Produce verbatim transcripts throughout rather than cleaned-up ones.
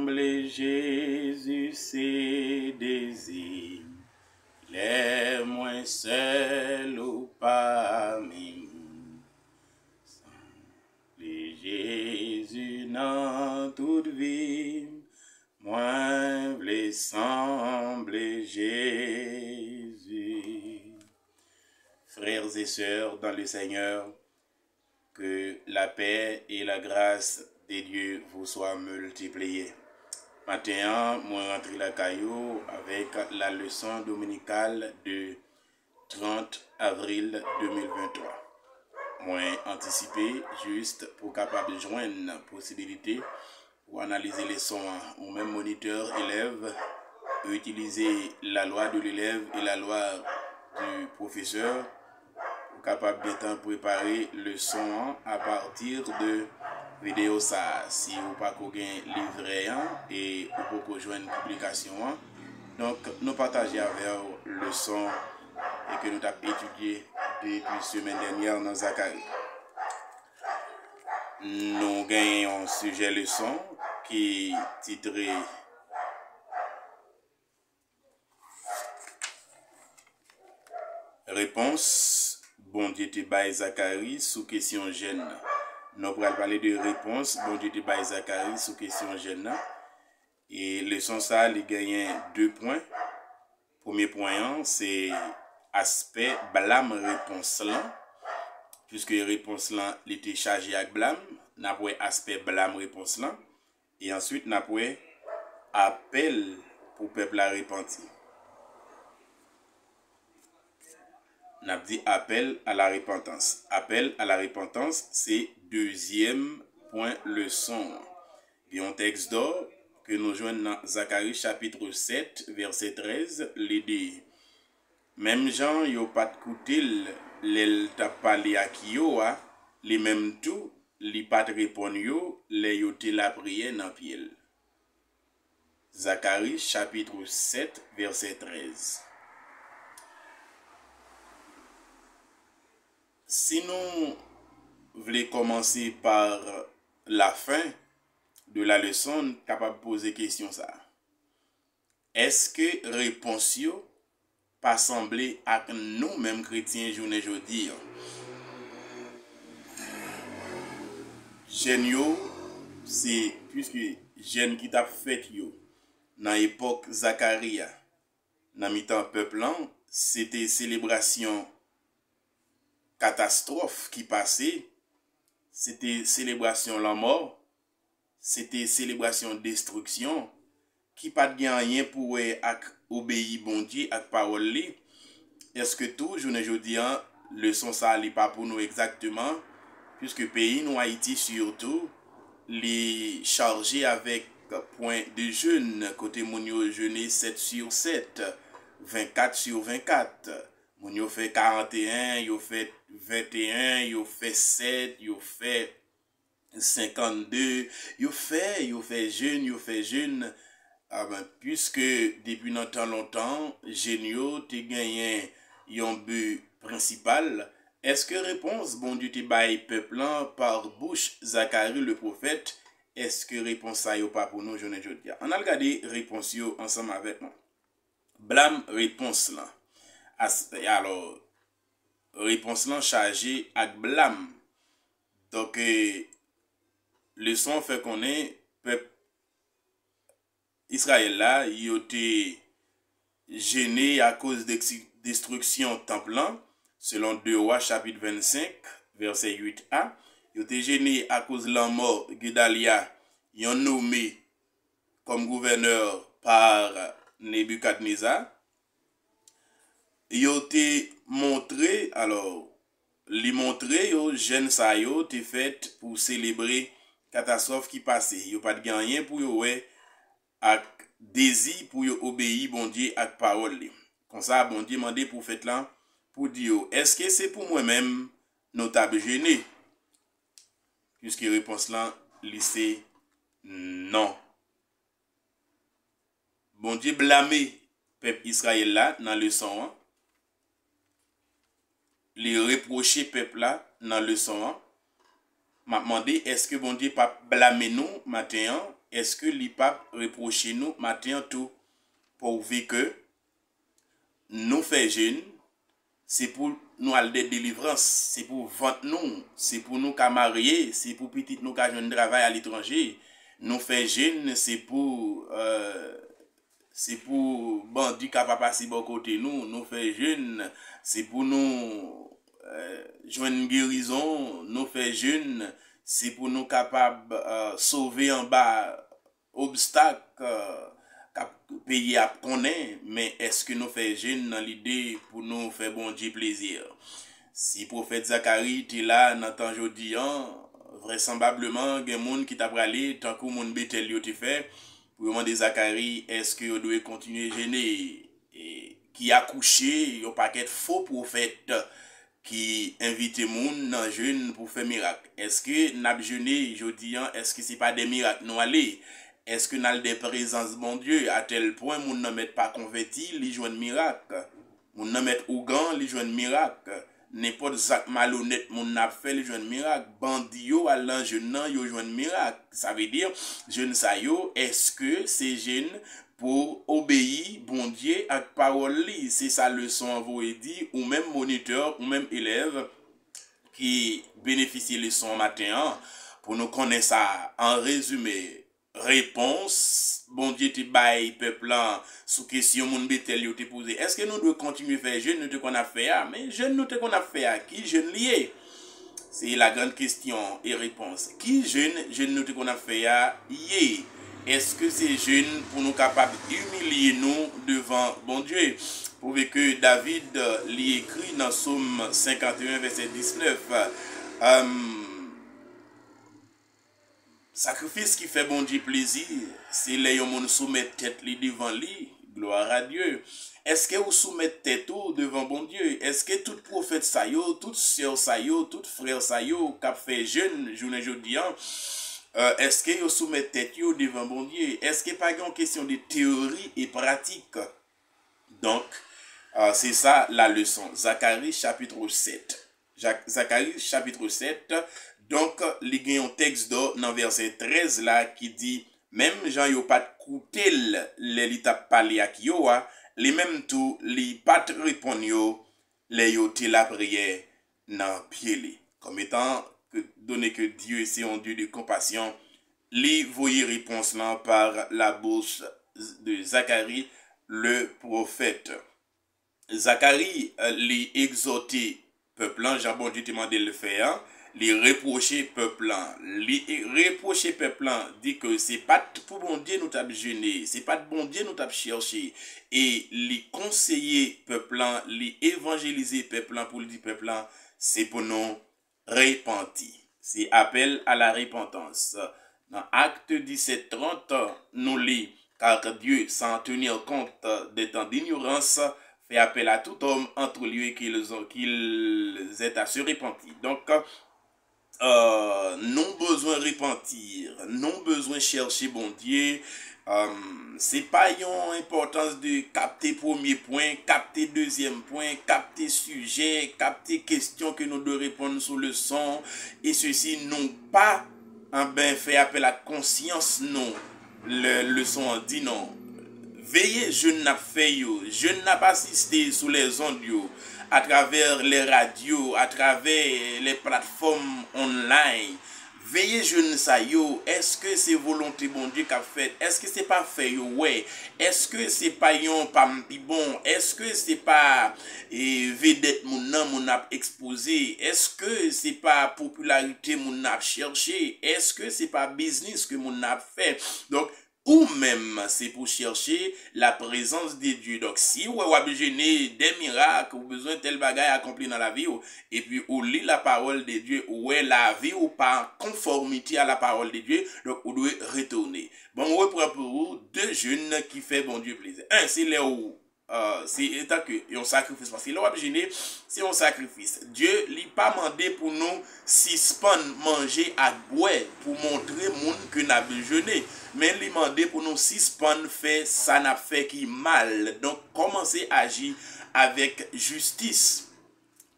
Sanble Jezi se dezi, lè mwen sèl ou pa menm. Sanble Jezi nan tout vi m, mwen vle sanble Jezi. Frères et sœurs dans le Seigneur, que la paix et la grâce de Dieu vous soient multipliées. Maten an, mwen rantre lakay ou avèk la leson dominikal de trant avril de mil venntwa. Mwen antisipe jis pou kapab jwenn posibilite ou analize leson an, ou menm monitè elèv, ou itilize la loi de l'élève et la loi du professeur, ou kapab gentan prepare leson an apati de videyo sa a. Si ou pako gen livrè an e ou poko jwenn piblikasyon an, donk nou pataje avè w leson e ke nou t ap etidye depi semèn dènyè nan Zakari. Nou gen yon sijè leson ki titre Repons Bondye te bay Zakari sou kesyon jèn nan. Nou pral pale de repons Bondye te bay Zakari sou kesyon jèn nan. E leson sa a, li genyen de pwen. Premye pwen an, se aspè blam repons lan. Piske repons lan, li te chaje ak blam, n ap wè aspè blam repons lan. E answit, n ap wè apèl pou pèp la repanti. N ap di appel à la repentance. Appel à la repentance, se dezyèm pwen leson an. Gen yon tèks dò ke nou jwenn nan Zakari chapit sèt, vèsè trèz, li di, menm jan yo pa t koute l lè l t ap pale ak yo a, li menm tou, li pa t reponn yo lè yo te lapriyè nan pye l. Zakari chapit sèt, vèsè trèz. Si nou vle kòmanse pa lafen de la leson, n kapab poze kesyon sa a. Èske repons yo pa sanble ak nou menm kretyen jounen jodi an? Jèn yo, se, piske jèn ki t ap fèt yo nan epòk Zakari a, nan mitan pèp lan, se te selebrasyon katastwòf ki pase, se te selebrasyon lanmò, se te selebrasyon destriksyon ki pa t gen anyen pou wè ak obeyi Bondye ak pawòl li. Èske tou, jounen jodi an, leson sa a li pa pou nou egzakteman? Piske peyi nou, Ayiti sitou, li chaje avèk pwen de jèn, kote moun yo jene sèt sur sèt, vennkat sur vennkat. Moun yo fè karanteyen, yo fè venteyen, yo fè sèt, yo fè senkannde, yo fè, yo fè jèn, yo fè jèn. A ben, piske depi nan tan lontan, jèn yo te genyen yon bi prensipal, èske repons Bondye te bay pèp lan pa bouch Zakari lepwofèt, èske repons sa yo pa pou nou jounen jodi a? Ann al gade repons yo ansanm avèk mwen. Blam repons lan. As-, alò, repons lan chaje ak blam. Donk, eh, leson an fè konnen pèp Izrayèl la, yo te jene akoz deksi-, destriksyon tanp lan, selon de Wa chapit vennsenk, vèsè uit a. Yo te jene akoz lanmò Gedalya, yon nome kòm gouvènè pa Nebikadneza. Yo te montre, alò, li montre yo, jèn sa yo te fèt pou selebre katastwòf ki pase. Yo pa t gen anyen pou yo wè ak dezi pou yo obeyi Bondye ak pawòl li. Konsa, Bondye mande pwofèt lan pou di yo, èske se pou mwen menm nou t ap jene? Piske repons lan, li se non. Bondye blame pèp Izrayèl la nan leson an. Li repwoche pèp la nan leson an. M ap mande, èske Bondye p ap blame nou maten an? Èske li p ap repwoche nou maten an tou? Pouvi ke nou fè jèn, se pou nou al dè delivrans, se pou vant nou, se pou nou ka marye, se pou pitit nou ka jwenn travay aletranje. Nou fè jèn, se pou, euh, se pou bandi ka pa pase bò kote nou. Nou fè jèn, se pou nou, euh, jwenn gerizon. Nou fè jèn, se pou nou kapab, euh, sove anba obstak, euh, k ap, peyi ap konnen, men èske nou fè jèn nan lide pou nou fè Bondye plezi? Si pwofèt Zakari te la nan tan jodi an, vrèsanblableman gen moun ki ta prale, tankou moun Betèl yo te fè, pou yo mande Zakari èske yo dwe kontinye jene, e ki akouche yon pakèt fo pwofèt ki envite moun nan jèn pou fè mirak. Èske n ap jene jodi an? Èske se pa dè mirak nou ale? Èske n al dè prezans Bondye atèl pwen moun nan mèt pa konvèti, li jwenn mirak? Moun nan mèt ougan, li jwenn mirak. Nenpòt zak malonèt moun nan ap fè, li jwenn mirak. Bandi yo al nan jèn nan, yo jwenn mirak. Sa vle di, jèn sa yo, èske se jèn pou obeyi Bondye ak pawòl li? Se sa leson an voye di, ou menm monitè, ou menm elèv ki benefisye leson an maten an, pou nou konnen sa. An rezime, repons Bondye te bay pèp lan sou kesyon moun Betèl yo te poze, èske nou dwe kontinye fè jèn nou te konn ap fè a? Men jèn nou te konn ap fè a, ki jèn li ye? Se la grande question et réponse. Ki jèn, jèn nou te konn ap fè a ye? Èske se jèn pou nou kapab imilye nou devan Bondye? Pouvi ke David, li ekri nan Sòm senkanteyen, vèsè diznèf, euh, sakrifis ki fè Bondye plezi, se lè yon moun soumèt tèt li devan li. Gloire à Dieu. Èske ou soumèt tèt ou devan Bondye? Èske tout pwofèt sa yo, tout sè sa yo, tout frè sa yo k ap fè jèn jounen jodi an, euh, èske yo soumèt tèt yo devan Bondye? Èske pa gen yon kesyon de teyori e pratik? Donk, euh, se sa la leson. Zakari chapit sèt. Jak-, Zakari chapit sèt. Donk, li gen yon tèks dò nan vèsè trèz la ki di, menm jan yo pa t koute l lè li t ap pale ak yo a, li menm tou, li pa t reponn yo lè yo te lapriyè nan pye li. Comme étant que, donné que Dieu c'est un Dieu de compassion, li voye repons lan par la bouche de Zacharie le prophète. Zakari, euh, li egzòte pèp lan, jan Bondye te mande l fè an, li repwoche pèp lan. Li e-, repwoche pèp lan, di ke se pa t pou Bondye nou t ap jene, se pa t Bondye nou t ap chèche. E li konseye pèp lan, li evanjelize pèp lan pou l di pèp lan, se pou nou repanti. Se apèl a la repantans. Nan Akt disèt trant, nou li, car Dieu, sans tenir compte des temps d'ignorance, fait appel à tout homme entre lieux qu'ils ont, qu'ils aient à se repentir. Donk, euh, nou bezwen repanti, nou bezwen chèche Bondye, Um, se pa yon enpòtans de kapte premye pwen, kapte dezyèm pwen, kapte sijè, kapte kesyon ke nou dwe reponn sou leson, e sesi non pa, anben, fè apèl ak konsyans nou, lè leson an di non. Veye jèn n ap fè yo, jèn n ap asiste sou lèzond yo, atravè lè radyo, atravè lè platfòm online. Veye jèn sa yo, èske se volonte Bondye k ap fèt? Èske se pa fè yo wè? Èske se pa yon pa m pi bon? Èske se pa, e, vedèt moun nan moun ap ekspoze? Èske se pa popilarite moun nan ap chèche? Èske se pa biznis ke moun nan ap fè? Donk, ou menm, se pou chèche la prezans de Dye. Donk, si w wè w ap jene dè mirak, ou bezwen tèl bagay akonpli nan lavi w, epi ou li la parole de Dieu, ou wè lavi w pa an konfòmite a la parole de Dieu, donk ou dwe retounen. Bon, m repran pou ou de jèn ki fè Bondye plezi. En, se lè ou, euh, se etan ke yon sakrifis, paske lè w ap jene, se yon sakrifis. Dye, li pa mande pou nou sispann manje ak bwè pou montre moun ke n ap jene, men li mande pou nou sispann fè sa n ap fè ki mal. Donk, kòmanse aji avèk jistis.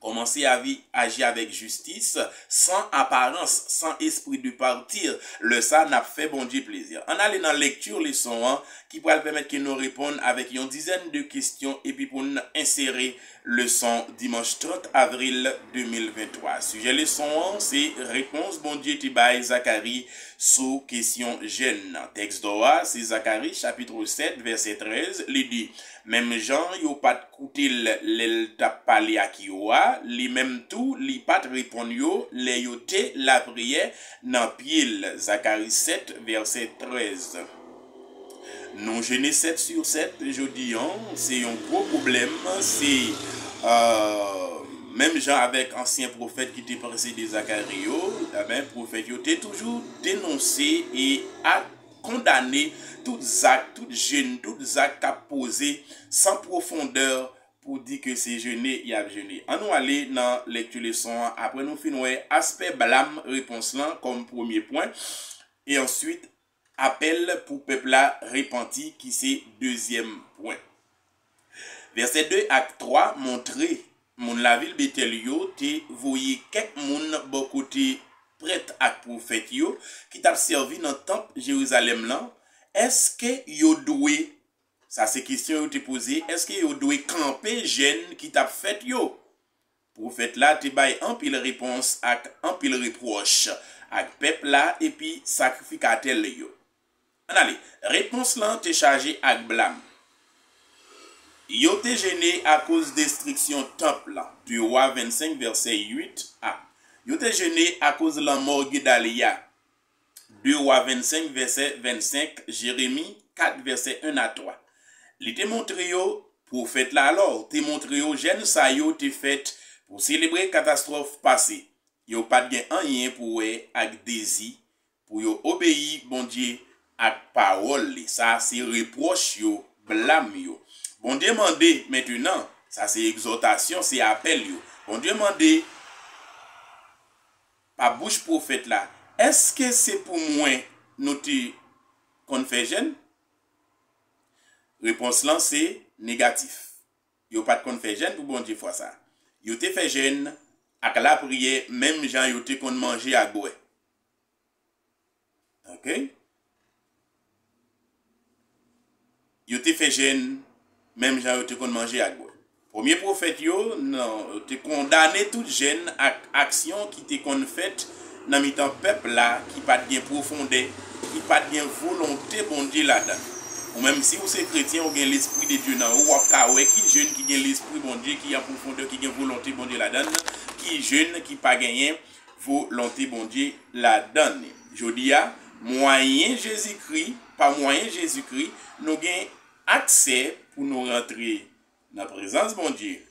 Kòmanse avi, aji avèk jistis, san aparans, san espri de parti. Lè sa, n ap fè Bondye plezi. Ann ale nan lekti leson an, ki pral pèmèt ke nou reponn avèk yon dizèn de kesyon epi pou n ensere leson dimanch trant avril de mil venntwa. Sijè leson an se repons Bondye te bay Zakari sou kesyon jèn nan. Tèks dò a se Zakari chapit sèt vèsè trèz, li di, menm jan yo pa t koute l lè l t ap pale ak yo a, li menm tou li pa t reponn yo lè yo te lapriyè nan pye l. Zakari sèt vèsè trèz. Nou jene sèt sou sèt jodi an, se yon gwo pwoblèm, se, euh, menm jan avèk ansyen pwofèt ki te presede Zakari yo, ebyen, pwofèt yo te toujou denonse e ak kondane tout zak, tout jèn, tout zak k ap poze san pwofondè pou di ke se jene y ap jene. Ann nou ale nan lekti leson an, apre nou fin wè aspè blam repons lan kòm premye pwen, e answit apèl pou pèp la repanti ki se dezyèm pwen. Vèsè de ak twa montre moun lavil Betèl yo te voye kèk moun bò kote prèt ak pwofèt yo ki t ap sèvi nan tanp Jerizalèm lan. Èske yo dwe, sa se kesyon yo te poze, èske yo dwe kanpe jèn ki t ap fèt yo? Pwofèt la te bay anpil repons ak anpil repwòch ak pèp la epi sakrifikatè l yo. Ann ale, repons lan te chaje ak blam. Yo te jene akoz destriksyon tanp lan, de Wa vennsenk vèsè uit a. Yo te jene akoz lanmò Gedalya, de Wa vennsenk vèsè vennsenk, Jeremi kat vèsè en a twa. Li te montre yo, pwofèt la alò, te montre yo jèn sa yo te fèt pou selebre katastwòf pase. Yo pa t gen anyen pou wè ak dezi pou yo obeyi Bondye ak pawòl li. Sa se repwòch yo, blam yo. Bondye mande mentenan, sa se egzòtasyon, se apèl yo. Bondye mande pa bouch pwofèt la, èske se pou mwen nou te konn fè jèn? Repons lan se negatif. Yo pa t konn fè jèn pou Bondye fwa sa. Yo te fè jèn ak lapriyè menm jan yo te konn manje ak bwè. Ok? Yo te fè jèn menm jan yo te konn manje ak bwè. Premye pwofèt yo, nan, te kondane tout jèn ak aksyon ki te konn fèt nan mitan pèp la ki pa t gen pwofondè, ki pa t gen volonte Bondye ladan l. Ou menm, si ou se kretyen, ou gen Lespri de Dye nan ou, w ap ka wè ki jèn ki gen Lespri Bondye, ki an pwofondè, ki gen volonte Bondye ladan l, ki jèn ki pa genyen volonte Bondye ladan l. Jodi a, mwayen Jezikri, pa mwayen Jezikri, nou gen aksè pou nou rantre nan prezans Bondye.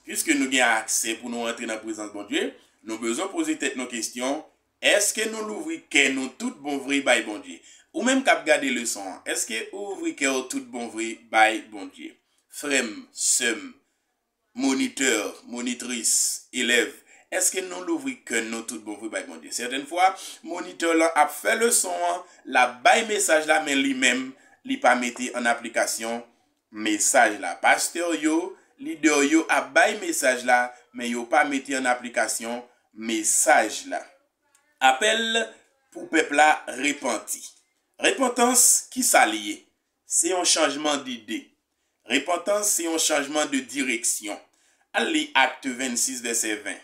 Piske nou gen aksè pou nou rantre nan prezans Bondye, nou bezwen poze tèt nou kesyon, èske nou louvri kè nou tout bon vre bay Bondye? Ou menm k ap gade leson an, èske ou ouvri kè w tout bon vre bay Bondye? Frè m, sè m, monitè, monitris, elèv, èske nou louvri kè nou tout bon vre bay Bondye? Sètèn fwa, monitè lan ap fè leson an, l ap bay mesaj la, men li menm, li pa mete an aplikasyon mesaj la. Pastè yo, lidè yo ap bay mesaj la, men yo pa mete an aplikasyon mesaj la. Apèl pou pèp la repanti. Repantans, ki sa l ye? Se yon chanjman dide. Repantans se yon chanjman de direksyon. Al li Akt vennsis, vèsè ven.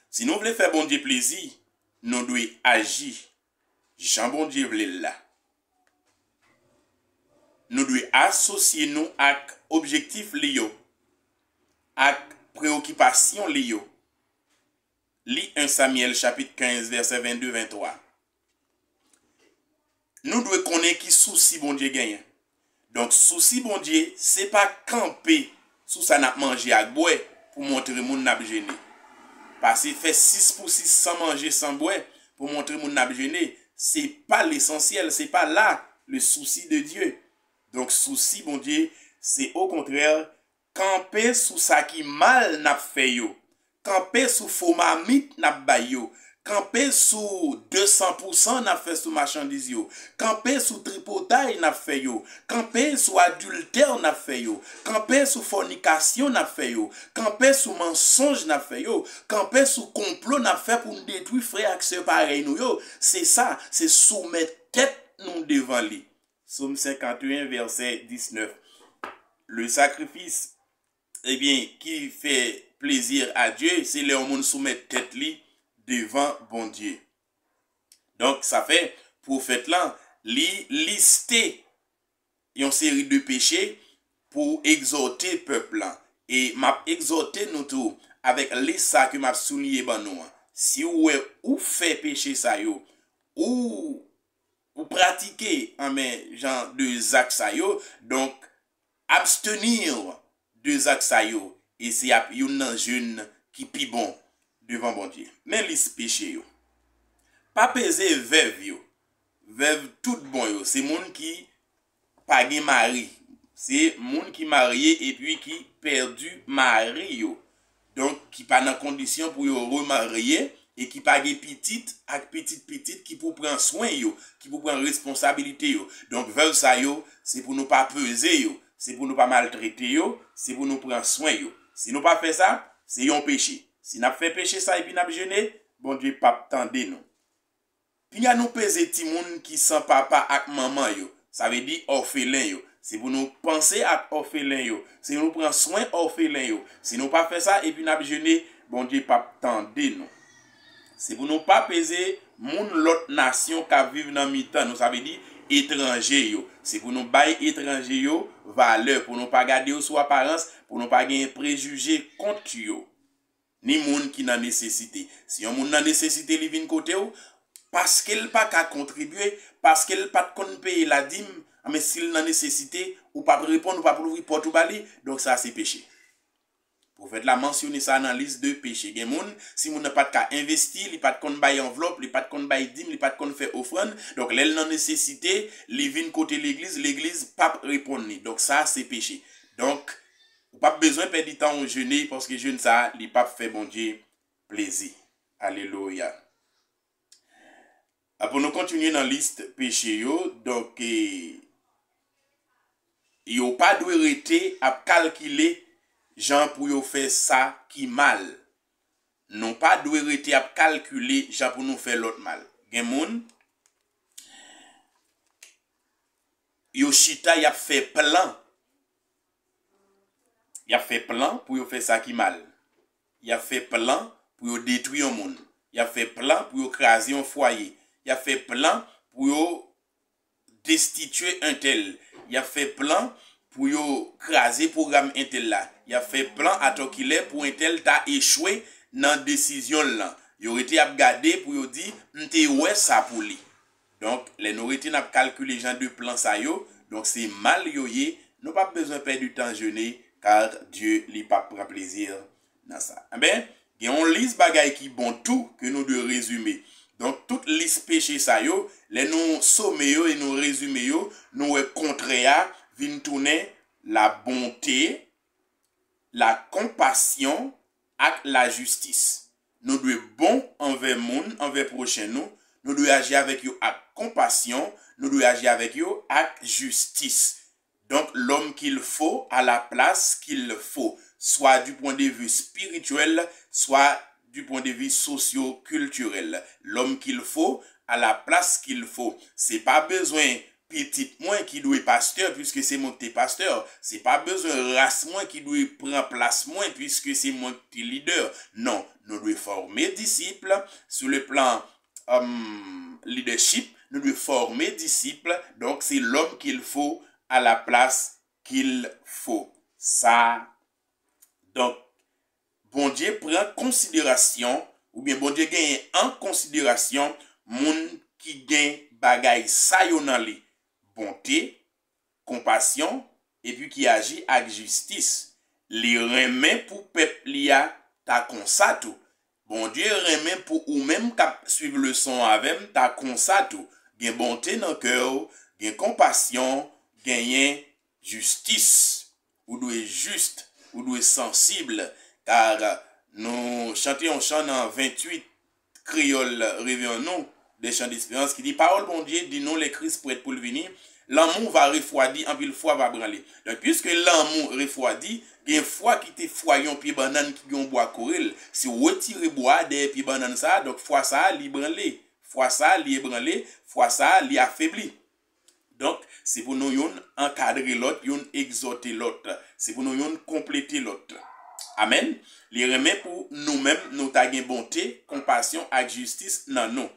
Si nou vle fè Bondye plezi, nou dwe aji jan Bondye vle l la. Nou dwe asosye nou ak objektif li yo, ak preyokipasyon li yo. Li en Samyèl chapit kenz, vèsè vennde, venntwa. Nou dwe konnen ki sousi Bondye genyen. Donk, sousi Bondye, se pa kanpe sou sa n ap manje ak bwè pou montre moun n ap jene. Pase fè sis pou sis san manje, san bwè pou montre moun n ap jene, se pa lesansyèl, se pa la le souci de Dieu. Donk, sousi Bondye, se okontrè, kanpe sou sa ki mal n ap fè yo, kanpe sou fo mamit n ap bay yo, Kanpe sou de san pou san n ap fè sou machandiz yo. Kanpe sou tripotay n ap fè yo. Kanpe sou adiltè n ap fè yo. Kanpe sou fònikasyon n ap fè yo. Kanpe sou mansonj n ap fè yo. Kanpe sou konplo n ap fè pou n detwi frè ak sè parèy nou yo. Se sa, se soumèt tèt nou devan li. Sòm senkanteyen, vèsè diznèf. Le sacrifice, ebyen, qui fait plaisir à Dieu, se lè yon moun soumèt tèt li devan Bondye. Donk, sa fè pwofèt lan, li liste yon seri de peche pou egzòte pèp lan. E m ap egzòte nou tou avèk lis sa ke m ap souliye ban nou an. Si w wè ou fè peche sa yo, ou, ou pratike, anben, jan de zak sa yo, donk, abstenir de zak sa yo, e se ap youn nan jèn ki pi bon devan Bondye. Men lis peche yo. Pa peze vèv yo. Vèv tout bon yo, se moun ki pa gen mari. Se moun ki marye epi ki pèdi mari yo. Donk, ki pa nan kondisyon pou yo remarye e ki pa gen pitit ak pitit pitit ki pou pran swen yo, ki pou pran responsabilite yo. Donk, vèv sa yo, se pou nou pa peze yo, se pou nou pa maltrete yo, se pou nou pran swen yo. Si nou pa fè sa, se yon peche. Si n ap fè peche sa epi n ap jene, Bondye p ap tande nou. Pinga nou peze timoun ki san papa ak manman yo, sa vle di òfelen yo. Se pou nou panse ak òfelen yo. Se pou nou pran swen òfelen yo. Si nou pa fè sa epi n ap jene, Bondye p ap tande nou. Se pou nou pa peze moun lòt nasyon k ap viv nan mitan nou, sa vle di etranje yo. Se pou nou bay etranje yo valè, pou nou pa gade yo sou aparans, pou nou pa gen prejije kont yo. Ni moun ki nan nesesite. Si yon moun nan nesesite, li vin kote w, paske l pa ka kontribye, paske l pa t konn peye ladim, anben, si l nan nesesite, ou p ap reponn, ou p ap louvri pòt ou ba li, donk sa se peche. Pwofèt la mansyone sa nan lis de peche. Gen moun, si moun nan pa t ka envesti, li pa t konn bay anvlòp, li pa t konn bay dim, li pa t konn fè ofrann, donk lè l nan nesesite, li vin kote legliz, legliz p ap reponn li. Donk sa se peche. Donk, ou p ap bezwen pèdi tan w jene, paske jèn sa a, li p ap fè Bondye plezi. Alelouya. A, pou nou kontinye nan lis peche yo, donk, e, yo pa dwe rete ap kalkile jan pou yo fè sa ki mal. Nou pa dwe rete ap kalkile jan pou nou fè lòt mal. Gen moun, yo chita, y ap fè plan. Y ap fè plan pou yo fè sa ki mal. Y ap fè plan pou yo detwi yon moun. Y ap fè plan pou yo kraze yon fwaye. Y ap fè plan pou yo destitye entèl. Y ap fè plan pou yo kraze pwogram entèl la. Y ap fè plan atò kilè pou entèl ta echwe nan desizyon l lan. Yo rete ap gade pou yo di, "M te wè sa pou li." Donk, lè nou rete n ap kalkile jan de plan sa yo, donk se mal yo ye, nou p ap bezwen pèdi tan jene, kar Dye li p ap pran plezi nan sa. Enben, gen yon lis bagay ki bon tou ke nou dwe rezime. Donk, tout lis peche sa yo, lè nou some yo e nou rezime yo, nou wè kontrè a vin tounen la bonte, la konpasyon ak lajistis. Nou dwe bon anvè moun, anvè pwochen nou. Nou dwe aji avèk yo ak konpasyon. Nou dwe aji avèk yo ak jistis. Donc, l'homme qu'il faut à la place qu'il faut, soit du point de vue spirituel, soit du point de vue socio-culturel. L'homme qu'il faut à la place qu'il faut. Se pa bezwen pitit mwen ki dwe pastè, piske se mwen ki te pastè. Se pa bezwen ras mwen ki dwe pran plas mwen, piske se mwen ki te lidè. Non, nou dwe fòme disip sou le plan, euh, leadership. Nou dwe fòme disip. Donk, se l'homme qu'il faut à la place qu'il faut. Sa, donk, Bondye pran konsiderasyon, oubyen Bondye genyen an konsiderasyon moun ki gen bagay sa yo nan li, bonte, konpasyon, epi ki aji ak jistis. Li renmen pou pèp li a ta konsa tou. Bondye renmen pou ou menm k ap swiv leson an avè m ta konsa tou. Gen bonte nan kè w, gen konpasyon, genyen jistis. Ou dwe jis, ou dwe sansib, kar nou chante yon chan nan venntuit, kreyòl Réveillons-nous, Deschamps d'Espérance, ki di, Pawòl Bondye di nou lè Kris prèt pou l vini, lanmou va refwadi, anpil fwa va branle. Donk, piske lanmou refwadi, gen fwa ki te fwa yon pye bannann ki gen yon bwa kore l. Si w retire bwa a dèyè pye bannann sa a, donk fwa sa a, li branle. Fwa sa a, li ebranle. Fwa sa a, li afebli. Donk, se pou nou youn ankadre lòt, youn egzòte lòt. Se pou nou youn konplete lòt. Amèn. Li renmen pou nou menm, nou ta gen bonte, konpasyon ak jistis nan nou.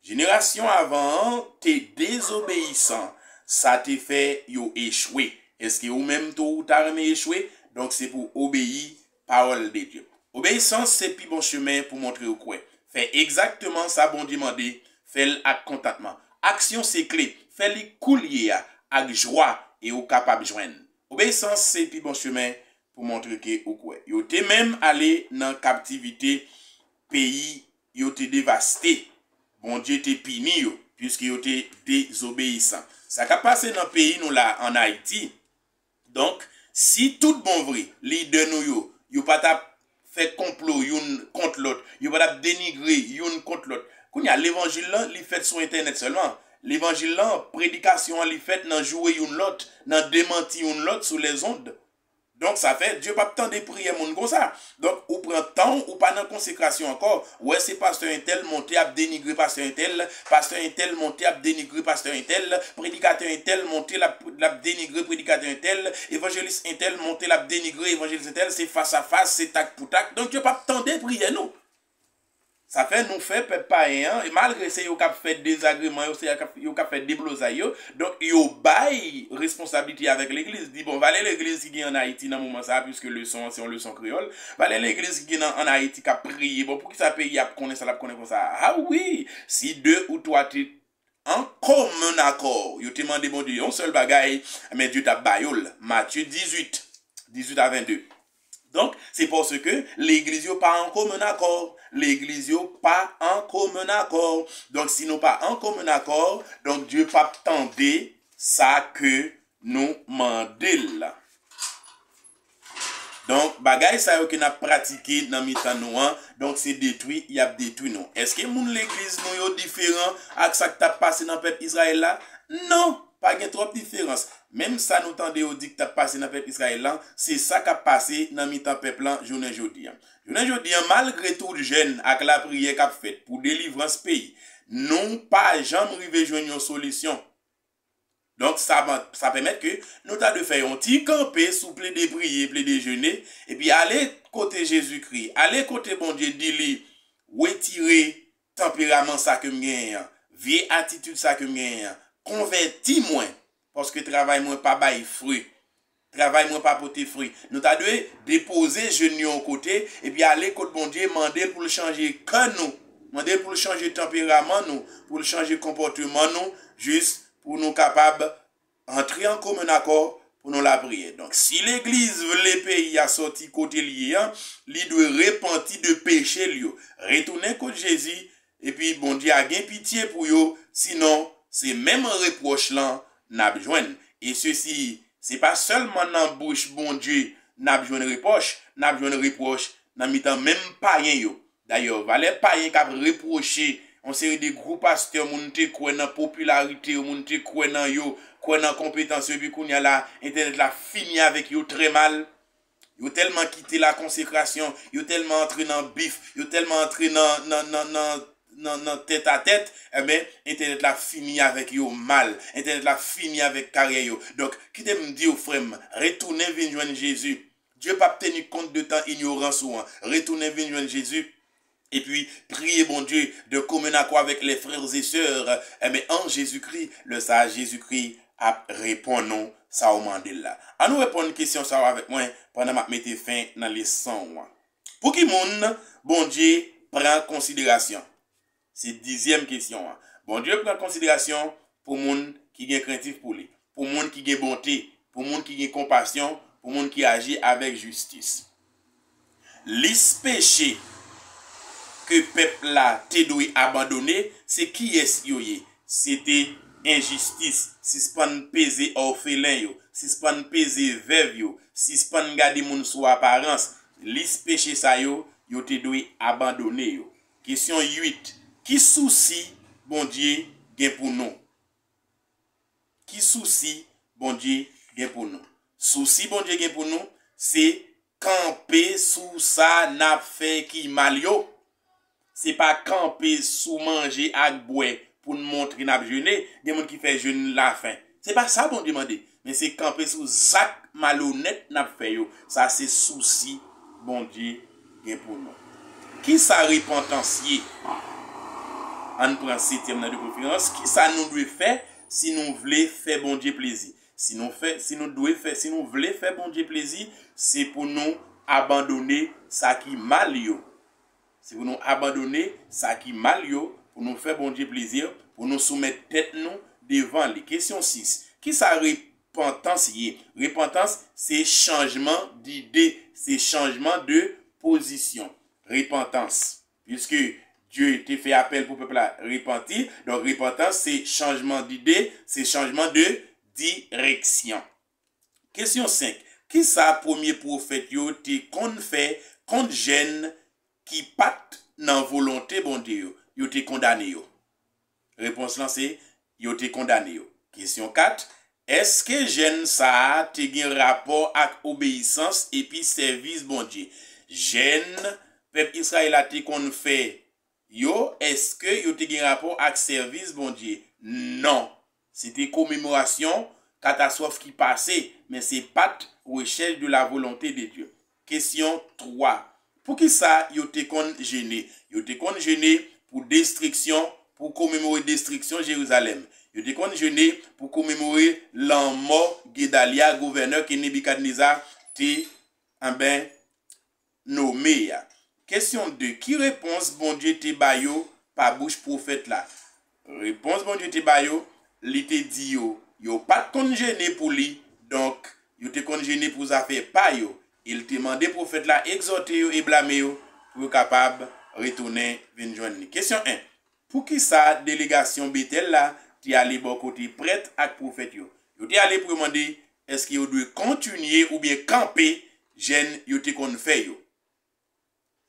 Jenerasyon avan an te dezobeyisan, sa te fè yo echwe. Èske ou menm tou ou ta renmen echwe? Donk, se pou obeyi pawòl de Dye. Obeyisans se pi bon chemen pou montre ou kwè. Fè egzakteman sa Bondye mande, fè l ak kontantman. Aksyon se kle, fè li koulye a, ak jwa, e ou kapab jwenn. Obeyisans se pi bon chemen pou montre ke ou kwè. Yo te menm ale nan kaptivite, peyi yo te devaste. Bondye te pini yo, piske yo te dezobeyisan. Sa k ap pase nan peyi nou la, ann Ayiti, Donk, si tout bon vre, lidè nou yo, yo pa t ap fè konplo youn kont lòt, yo pa t ap denigre youn kont lòt. Kounye a, levanjil lan, li fèt sou entènèt sèlman. Levanjil lan, predikasyon an, li fèt nan joure youn lòt, nan demanti youn lòt sou lèzond. Donk, sa fè, Dye p ap tande priyè moun konsa. Donk, ou pran tan w, ou pa nan konsekrasyon ankò. Ou wè se pastè entèl monte ap denigre pastè entèl, pastè entèl monte ap denigre pastè entèl, predikatè entèl monte l ap, l ap denigre predikatè entèl, evanjelis entèl monte l ap denigre evanjelis entèl, se fas a fas, se tak pou tak. Donk, yo p ap tande priyè nou. Sa fè nou fè pèp payen an, e malgre se yo k ap fè dezagreman yo, se yo k ap, yo k ap fè deblozay yo, donk yo bay responsablite avèk legliz. Di, bon, valè legliz ki gen ann Ayiti nan moman sa a, piske leson an se yon leson kreyòl, valè legliz ki gen nan, ann Ayiti k ap priye, bon, poukisa peyi a ap konnen sa l ap konnen konsa? A wi, si de ou twa te an komen akò, yo te mande Bondye yon sèl bagay, men Dye t ap ba yo l. Matye dizuit, dizuit a vennde. Donk, se paske legliz yo pa an komen akò. Legliz yo pa an komen akò. Donk, si nou pa an komen akò, donk Dye p ap tande sa ke nou mande l la. Donk, bagay sa yo ke n ap pratike nan mitan nou an, donk se detwi y ap detwi nou. Èske moun legliz nou yo diferan ak sa k t ap pase nan pèp Izrayèl la? Non, pa gen twòp diferans. Menm sa nou tande yo di k t ap pase nan pèp Izrayèl lan, se sa k ap pase nan mitan pèp lan jounen jodi a. Jounen jodi a, malgre tout jèn ak lapriyè k ap fèt pou delivrans peyi, nou pa janm rive jwenn yon solisyon. Donk, sa, sa pèmèt ke nou ta dwe fè yon ti kanpe sou plede priye, plede jene, epi ale kote Jezikri, ale kote Bondye, di li, retire tanperaman sa ke m genyen an, vye atitid sa ke m genyen an, konvèti mwen, paske travay mwen pa bay fwi. Travay mwen pa pote fwi. Nou ta dwe depoze je n yo yon kote, epi ale kot Bondye, mande l pou l chanje kè nou, mande l pou l chanje tanperaman nou, pou l chanje konpòteman nou, jis pou nou kapab antre an komen akò pou nou lapriyè. Donk, si legliz vle peyi a sòti kote l ye an, li dwe repanti de peche l yo, retounen kot Jezi, epi Bondye a gen pitye pou yo, sinon, se menm repwòch lan n ap jwenn. E sesi, se pa sèlman nan bouch Bondye n ap jwenn repwòch, n ap jwenn repwòch nan mitan menm payen yo. Dayè, valè payen k ap repwoche yon seri de gwo pastè, moun te kwè nan popilarite yo, moun te kwè nan yo, kwè nan konpetans yo, epi kounye a la, entènèt la fini avèk yo trè mal. Yo tèlman kite lakonsekrasyon, yo tèlman antre nan bif, yo tèlman antre nan, nan, nan, nan, nan, nan tèt a tèt, enben, entènèt la fini avèk yo mal. Entènèt la fini avèk karyè yo. Donk, kite m di w, frè m, retounen vin jwenn Jezi. Dye p ap teni kont de tan inyorans ou an. Retounen vin jwenn Jezi. Epi, priye Bondye de commun accord avec les frères et sœurs, enben, an Jezikri, lè sa a, Jezikri ap reponn ou sa ou mande l la. Ann nou reponn kesyon sa yo avèk mwen pandan m ap mete fen nan leson an. Pou ki moun Bondye pran konsiderasyon? Se dizyèm kesyon an. Bondye pran konsiderasyon pou moun ki gen krentif pou li, pou moun ki gen bonte, pou moun ki gen konpasyon, pou moun ki aji avèk jistis. Lis peche ke pèp la te dwe abandone, se kiyès yo ye? Se te enjistis, sispann peze òfelen yo, sispann peze vèv yo, sispann gade moun sou aparans. Lis peche sa yo, yo te dwe abandone yo. Kesyon uit. Ki sousi Bondye gen pou nou? Ki sousi Bondye gen pou nou? Sousi Bondye gen pou nou, se kanpe sou sa n ap fè ki mal yo. Se pa kanpe sou manje ak bwè pou n montre n ap jene. Gen moun ki fè jèn lafen. Se pa sa Bondye mande, men se kanpe sou zak malonèt n ap fè yo. Sa se sousi Bondye gen pou nou. Ki sa repantans ye? Ann pran setyèm nan de preferans. Ki sa nou dwe fè si nou vle fè Bondye plezi? Si nou fè, si nou dwe fè, si nou vle fè Bondye plezi, se pou nou abandone sa ki mal yo. Se pou nou abandone sa ki mal yo, pou nou fè Bondye plezi, pou nou soumèt tèt nou devan li. Kesyon sis. Ki sa repantans ye? Repantans, se chanjman dide, se chanjman de pozisyon. Repantans. Piske Dye te fè apèl pou pèp la repanti, donk repantans se chanjman dide, se chanjman de direksyon. Kesyon senk. Ki sa premye pwofèt yo te konn fè kont jèn ki pa t nan volonte Bondye yo? Yo te kondane yo. Repons lan se, yo te kondane yo. Kesyon kat. Èske jèn sa a te gen rapò ak obeyisans epi sèvis Bondye? Jèn pèp Izrayèl la te konn fè yo, èske yo te gen rapò ak sèvis Bondye? Non. Se te komemorasyon katastwòf ki pase, men se pa t rechèch de la volonte de Dye. Kesyon twa. Poukisa yo te konn jene? Yo te konn jene pou destriksyon, pou komemore destriksyon Jerizalèm. Yo te konn jene pou komemore lanmò Gedalya, gouvènè ke Nebikadneza te, enben, nome a. Kesyon de. Ki repons Bondye te ba yo pa bouch pwofèt la? Repons Bondye te ba yo, li te di yo, yo pa t konn jene pou li, donk, yo te konn jene pou zafè pa yo. E l te mande pwofèt la egzòte yo e blame yo pou yo kapab retounen vin jwenn li. Kesyon en. Poukisa delegasyon Betèl la te ale bò kote prèt ak pwofèt yo? Yo te ale pou yo mande èske yo dwe kontinye oubyen kanpe jèn yo te konn fè yo.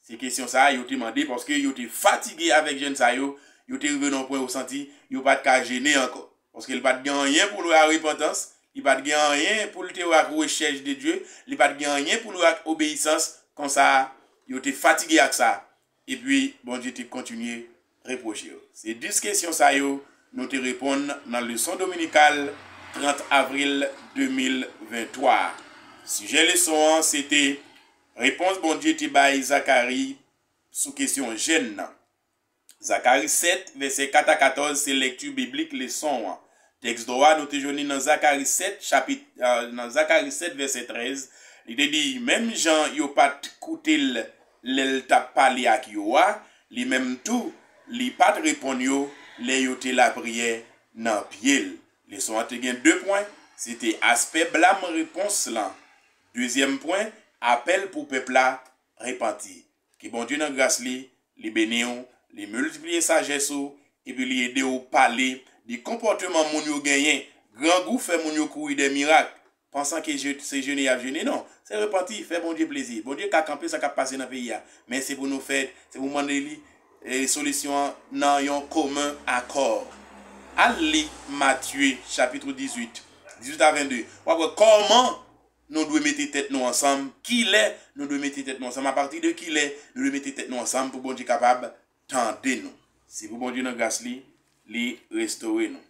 Se kesyon sa a yo te mande, paske yo te fatige avèk jèn sa yo, yo te rive nan yon pwen yo santi yo pa t ka jene ankò. Paske li pa t gen anyen pou l wè ak repantans, li pa t gen anyen pou l te wè ak rechèch de Dye, li pa t gen anyen pou l wè ak obeyisans, konsa yo te fatige ak sa. Epi Bondye te kontinye repwoche yo. Se dis kesyon sa yo nou te reponn nan leson dominikal trant avril de mil venntwa a. Sijè leson an se te repons Bondye te bay Zakari sou kesyon jèn nan. Zakari sèt, vèsè kat a katòz, se lèkti biblik leson an. Tèks dwa nou te jwenn li nan Zakari sèt, chapit, euh, nan Zakari sèt, vèsè trèz. Li te di, menm jan yo pa t koute l lè l t ap pale ak yo a, li menm tou, li pa t reponn yo lè yo te lapriyè nan pye l. Leson an te gen de pwen, se te aspè blam repons lan. Dezyèm pwen, apèl pou pèp la repanti. Ke Bondye nan gras li, li beni w, li miltipliye sajès ou, epi li ede w pale de konpòteman moun yo genyen. Grangou fè moun yo kouri dèyè mirak, pansan ke je- se jene y ap jene. Non, se repanti, fè Bondye plezi. Bondye ka kanpe sa k ap pase nan peyi a, men se pou nou fè, se pou mande li, e, solisyon an nan yon komen akò. Al li Matye chapit dizuit, dizuit a vennde. W ap wè kòman nou dwe mete tèt nou ansanm, kilè nou dwe mete tèt nou ansanm, apati de kilè nou dwe mete tèt nou ansanm pou Bondye kapab tande nou. Se pou Bondye nan gras li, li restore nou.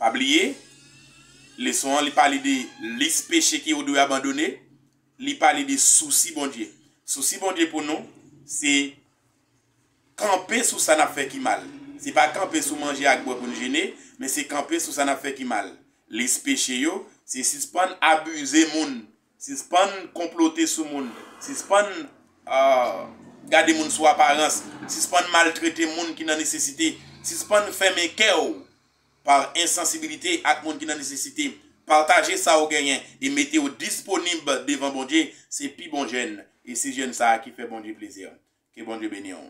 Pa bliye, leson an li pale de lis peche ke ou dwe abandone, li pale de sousi Bondye. Sousi Bondye pou nou, se kanpe sou sa n ap fè ki mal. Se pa kanpe sou manje ak bwè pou n jene, men se kanpe sou sa n ap fè ki mal. Lis peche yo, se sispann abize moun, sispann konplote sou moun, sispann, ah, gade moun sou aparans, sispann maltrete moun ki nan nesesite, sispann fèmen kè w pa ensansibilite ak moun ki nan nesesite. Pataje sa w genyen e mete w disponib devan Bondye, se pi bon jèn, e se jèn sa a ki fè Bondye plezi. Ke Bondye beni w.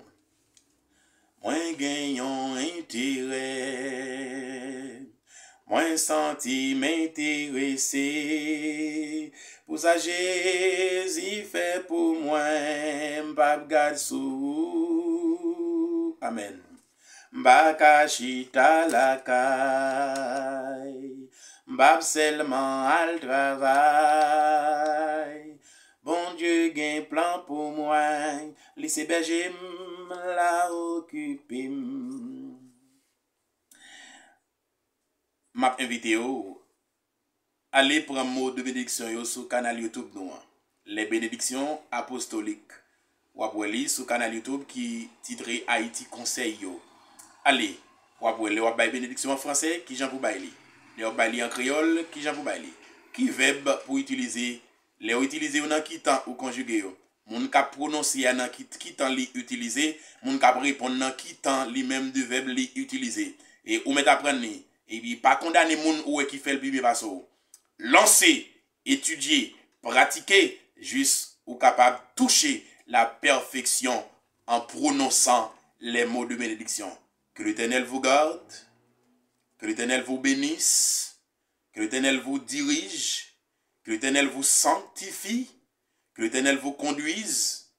Mwen gen yon enterè. Mwen santi m enterese pou sa Jezi fè pou mwen, m p ap gad sou ou. Amèn. M pa ka chita lakay, m p ap sèlman al travay. Bondye gen plan pou mwen, li se bèje m, l a okipe m. M ap envite w ale pran mo de benediksyon yo sou kanal YouTube nou an, Les Bénédictions Apostoliques. W ap wè li sou kanal YouTube ki titre Ayiti Konsèy yo. Ale, w ap wè lè w ap bay benediksyon an franse, kijan pou bay li. Lè w ap bay li an kreyòl, kijan pou bay li. Ki vèb pou itilize. Lè w itilize yo, nan ki tan ou konjige yo. Moun k ap pwononse a, nan ki, ki tan li itilize. Moun k ap reponn, nan ki tan li menm de vèb li itilize. E ou mèt aprann li. Epi pa kondane moun ou wè ki fè l pi byen pase w. Lanse, etidye, pratike, jis ou kapab touche la pèfeksyon an pwononsan les mots de bénédiction. Que l'Éternel vous garde, que l'Éternel vous bénisse, que l'Éternel vous dirige, que l'Éternel vous sanctifie, que l'Éternel vous conduise,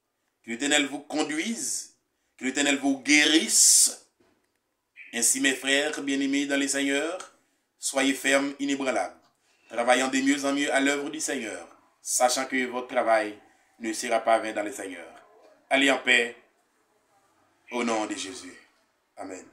que l'Éternel vous conduise, que l'Éternel vous guérisse. Ainsi, mes frères bien-aimés dans le Seigneur, soyez fermes, inébranlables, travaillant de mieux en mieux à l'œuvre du Seigneur, sachant que votre travail ne sera pas vain dans le Seigneur. Allez en paix, au nom de Jésus. Amen.